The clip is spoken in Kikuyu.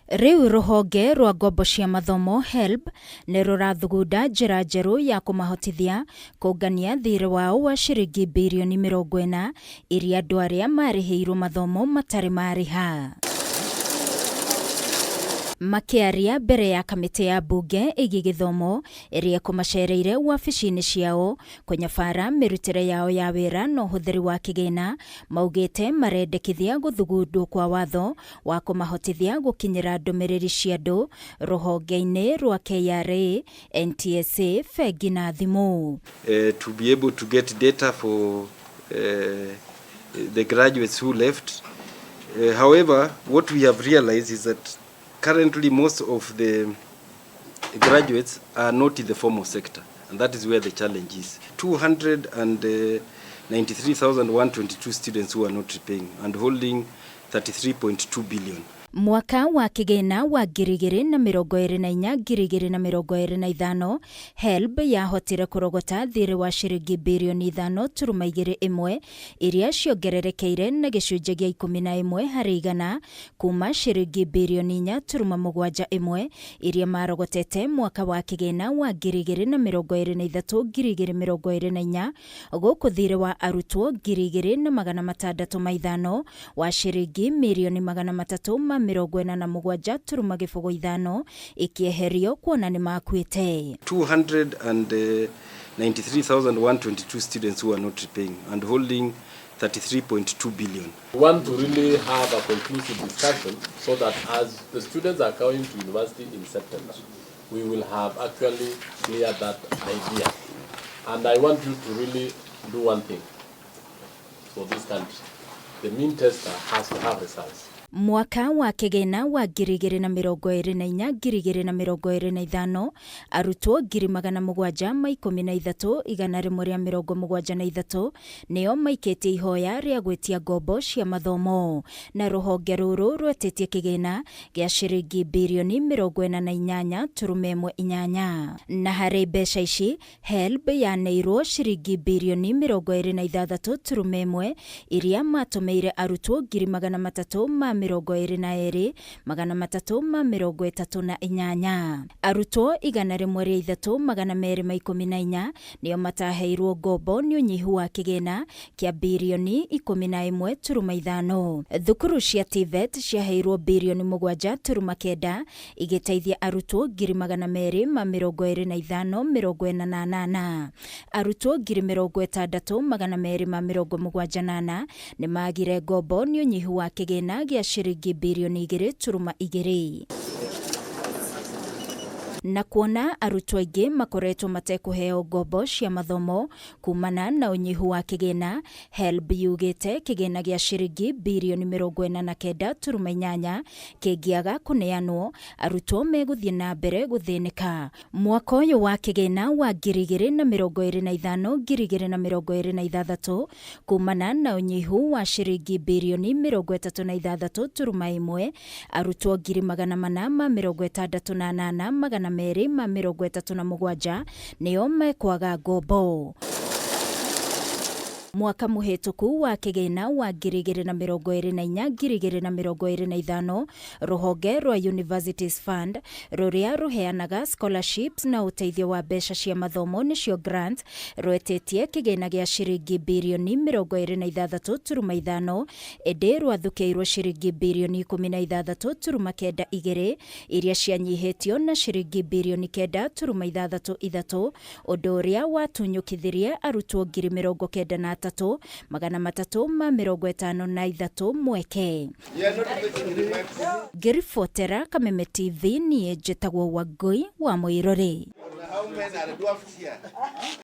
Rĩu rũhonge rwa ngombo cia mathomo HELB nĩ rũrathugunda njĩra njerũ ya kũmahotithia kũngania thirĩ wao wa ciringi birioni 40 iria andũ arĩa marĩhĩirwo mathomo matarĩ marĩha. Makĩaria mbere ya kamĩtĩ ya mbunge ĩgiĩ gĩthomo ĩrĩa ĩkũmacereire wabici-inĩ ciao kũnyabara mĩrutĩre yao ya wĩra na ũhũthĩri wa kĩgĩna, maugĩte marendekithia gũthugundwo kwa watho wa kũmahotithia gũkinyĩra ndũmĩrĩri cia andũ rũhonge-inĩ rwa KRA, NTSA, bengi na thimũ. To be able to get data for the graduates who left. However, what we have realized is that currently most of the graduates are not in the formal sector, and that is where the challenge is. 293,122 students who are not repaying and holding 33.2 billion. Mwaka wa kĩgĩna wa 2024 2025, HELB yahotire kũrogota thirĩ wa ciringi birioni 5.21 iria ciongererekeire na gĩcunjĩ gĩa 11% kuma ciringi birioni 4.71 iria marogotete mwaka wa kĩgĩna wa 2023 2024, gũkũ thirĩ wa arutwo 2605 wa ciringi mirioni 347.05 ikĩeherio kuona nĩ makuĩte. 293,122 students who are not repaying and holding 33.2 billion. We want to really have a conclusive discussion so that as the students are going to university in September, we will have actually cleared that idea. And I want you to really do one thing for this country. The mean tester has to have results. Mwaka wa kĩgĩna wa 2024 2025, arutwo 713,173 nĩo maikĩtie ihoya rĩa gwĩtia ngombo cia mathomo, na rũhonge rũrũ rwetĩtie kĩgĩna gĩa ciringi birioni 48.18, na harĩ mbeca ici HELB yaneirwo ciringi birioni 26.1 iria matũmĩire arutwo 322,338. Arutwo 103,214 nĩo mataheirwo ngombo nĩ ũnyihu wa kĩgĩna kĩa birioni 11.5. Thukuru cia TVET ciaheirwo birioni 7.9 igĩteithia arutwo 225,048. Arutwo 60,274 nĩ magire ngombo nĩ ũnyihu wa kĩgĩna gĩa ciringi birioni 2.2. Na kuona arutwo aingĩ makoretwo matekũheo ngombo cia mathomo kumana na ũnyihu wa kĩgĩna, HELB yugĩte kĩgĩna gĩa ciringi birioni 49.8 kĩngĩaga kũneanwo, arutwo megũthiĩ na mbere gũthĩnĩka. Mwaka ũyũ wa kĩgĩna wa 2025 2026, kumana na ũnyihu wa ciringi birioni 36.1, arutwo 468,237 nĩo mekwaga ngombo. Mwaka mũhĩtũku wa kĩgĩna wa 2024 2025, rũhonge rwa Universities Fund rũrĩa rũheanaga scholarships na ũteithio wa mbeca cia mathomo, nĩcio grant, rwetĩtie kĩgĩna gĩa ciringi birioni 26.5, ĩndĩ rwathũkĩirwo ciringi birioni 16.92 iria cianyihĩtio na ciringi birioni 9.63, ũndũ ũrĩa watunyũkithirie arutwo 93,353 mweke. Ngĩribotera Kameme TV, niĩ njĩtagwo Wangũi wa Mũirũrĩ. How many are dwarfs here?